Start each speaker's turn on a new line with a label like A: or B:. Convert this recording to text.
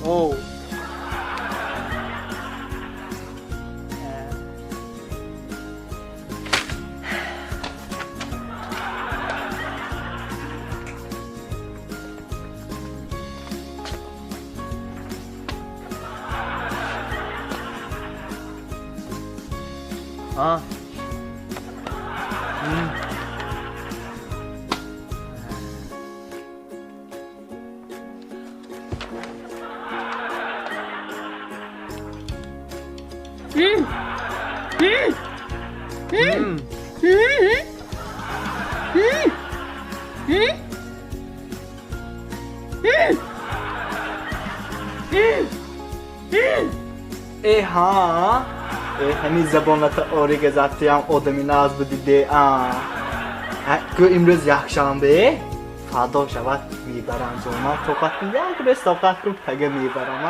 A: О. А. Э ҳа, э ҳамин забоната орига затиам одами наз будиде а. Гӯ, имрӯз якшанбе, фардо шавад, мебарам ҷонам, тоқат кун, як рӯз тоқат кун, пага мебарам.